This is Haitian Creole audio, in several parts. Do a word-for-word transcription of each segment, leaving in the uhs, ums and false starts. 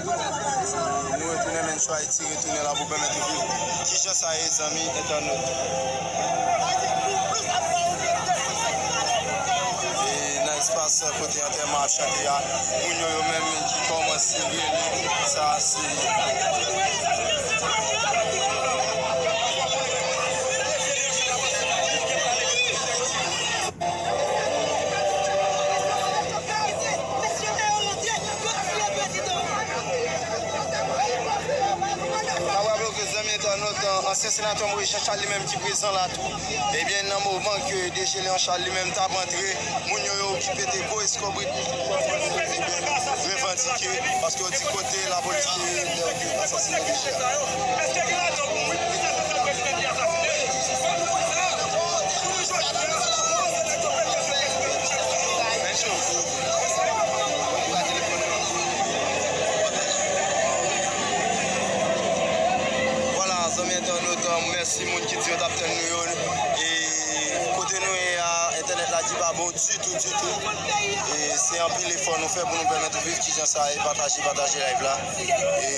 Nou retounen, Mencho Haiti retounen la pou pèmèt ou viv. Kijan sa ye, zanmi entènot? E nan espas kote antèman ap chante a, moun yo, yo menm ki kòmanse rele sa se N ap raple w ke zanmi entènot, ansyen senatè Moïse Jean Charles li menm ki prezan la tou. Ebyen, nan moman ke D G Léon Charles li menm t ap antre, moun yo, yo ki pete gwo eskobrit pou revandike, paske yo di kote lapolis te lè yo te asasinen D G a. Vwala, zanmi entènot, mèsi moun ki di yo t ap tann nou yo. E kote nou ye a, entènèt la ki pa bon ditou, ditou. E se anpil efò nou fè pou nou pèmèt ou viv kijan sa ye, pataje, pataje live la. E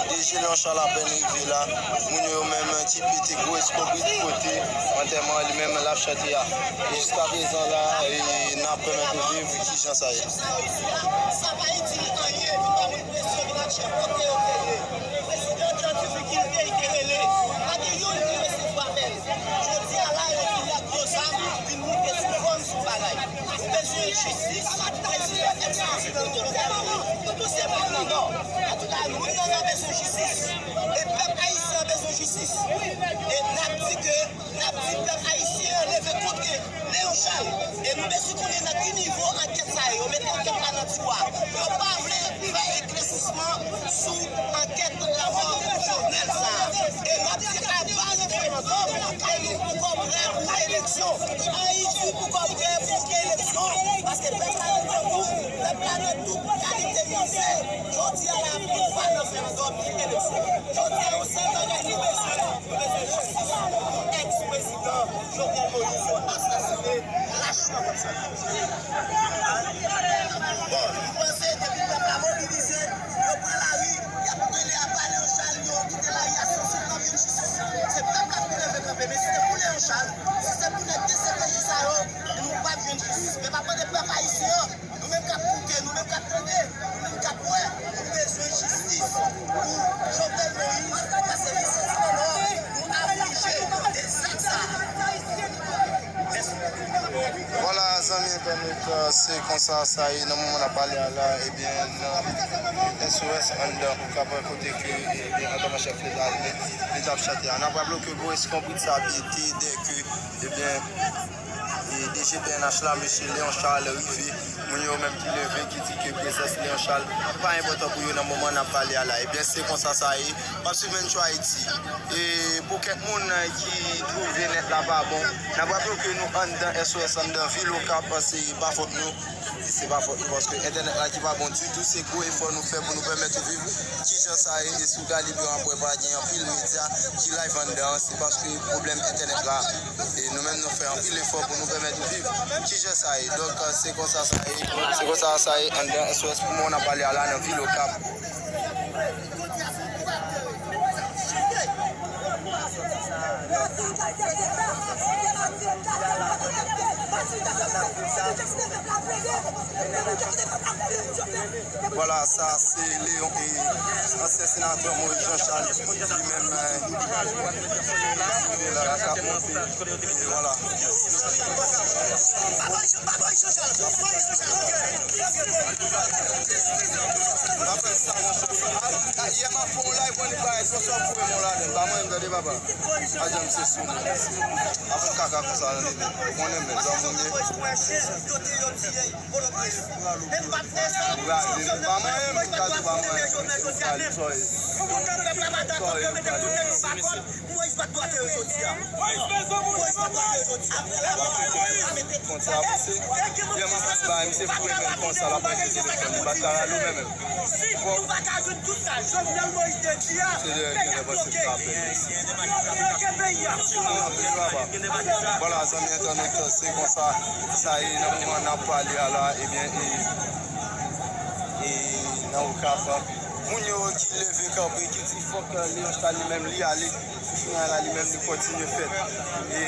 D G Léon Charles apèn rive la. Moun yo menm ki pete gwo eskobrit kote antèman li menm l ap chante a. E jiskaprezan la, e n ap pèmèt ou viv kijan sa ye. Sa pa itil anyen, vin ba moun presyon, vin ak chèf kote yo te ye. Prezidan te an difikilte, li te rele. Pa gen youn ki resevwa apèl. Jodi a la, yo vin ak gwo zam, vin moute sou fòm, sou bagay. Nou bezwen jistis, prezidan, èks prezidan Jovenel Moïse. Nou pouse moun nan nò. Antouka, moun nan nò bezwen jistis. E pèp ayisyen an bezwen jistis. E n ap di ke, n ap di pèp ayisyen an leve kont Léon Charles. E nou bezwen konnen nan ki nivo ankèt sa ye. Yo mete ankèt la nan tiwa. Yo pa vle fè eklèsisman sou ankèt lanmò Jovenel sa a. E n ap di aba referandòm, e nou poko prè pou eleksyon. Ayiti poko prè pou eleksyon. Paske pèp la nan grangou, pèp la nan tout kalite mizè. Jodi a la, nou pa nan referandòm ni eleksyon. Jodi a, yon sèl bagay nou bezwen, nou bezwen jistis pou èks prezidan Jovenel Moïse yo asasinen lachman konsa. Bon, nou panse depi pèp la mobilize, yo pran lari, y ap rele aba Léon Charles, yo kite lari a san sou kanpe jistis. Se pèp la pou leve kanpe, men si se pou Léon Charles, si se pou nèg de C P J sa yo, nou p ap jwenn jistis. Men m ap mande pèp ayisyen an, nou menm k ap koute, nou menm k ap tande, nou menm k ap wè, nou bezwen jistis pou Jovenel Moïse, paske li soti nan nò, nou aflije de zak sa. Vwala, zanmi entènot, se konsa sa ye nan moman n ap pale a la, ebyen, nan S O S anndan Okap kote ke, ebyen, antèman chèf leta li menm, li t ap chante a. N ap raple w ke gwo eskobrit sa pete dèke, ebyen, e D G P N H la, mesye Léon Charles rive. Moun yo menm ki leve, ki di ke prezans Léon Charles pa enpòtan pou yo nan moman n ap pale a la. Ebyen, se konsa sa ye. W ap swiv Mencho Haiti. E pou kèk moun ki twouve nèt la pa bon, n ap raple w ke nou anndan S O S, anndan vil Okap, se pa fòt nou. Se pa fòt nou, paske entènèt la ki pa bon ditou, se gwo efò nou fè pou nou pèmèt ou viv. Kijan sa ye, e si w gade byen w ap wè pa gen anpil medya ki live anndan an, se paske pwoblèm entènèt la. E nou menm nou fè anpil efò pou nou pèmèt ou viv. Kijan sa ye? Donk, se konsa sa ye. Se konsa sa ye anndan S O S pou moman n ap pale a la nan vil Okap. Vwala, sa se Léon, e ansyen senatè Moïse Jean Charles, li menm, e, li la, l ap monte. E vwala. Apre sa, monchè, a, a, yè m ap fè yon live, mwen li pa responsab pou mwen ladan. Pa mwen menm, tande papa. A, janm se sou mwen. Apre kaka konsa, tande. Ou konnen, men, zanmi m ye. Gade, pa mwen menm, gade, pa mwen menm. Gade, sorry. Sorry, gade. Moïse pa t dwe ateri jodi a. Moïse pa t dwe ateri jodi a. Konn sa pase. Yè m ap bay misye foure men konsa, l ap manje telefòn li, bat karalo menm. Si nou pa ka jwenn tout sa Jovenel Moïse te di a, peyi ap bloke. Bloke peyi a. Vwala, zanmi entènot, se konsa sa ye nan moman n ap pale a la, ebyen, e, e nan Okap, Moun yo ki leve kanpe, ki di fòk Leon Charles li menm li ale. Pou fini la, li menm li kontinye fèt. E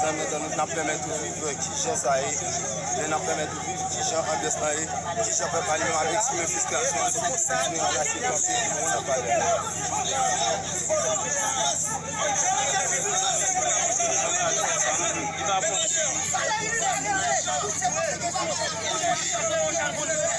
zanmi, zanmi, n ap pèmèt ou viv kijan sa ye. E n ap pèmèt ou viv kijan anbyans lan ye. Kijan pèp la li menm ap eksprime fristrasyon li. Pou fini la, se kanpe pou moun ap pale.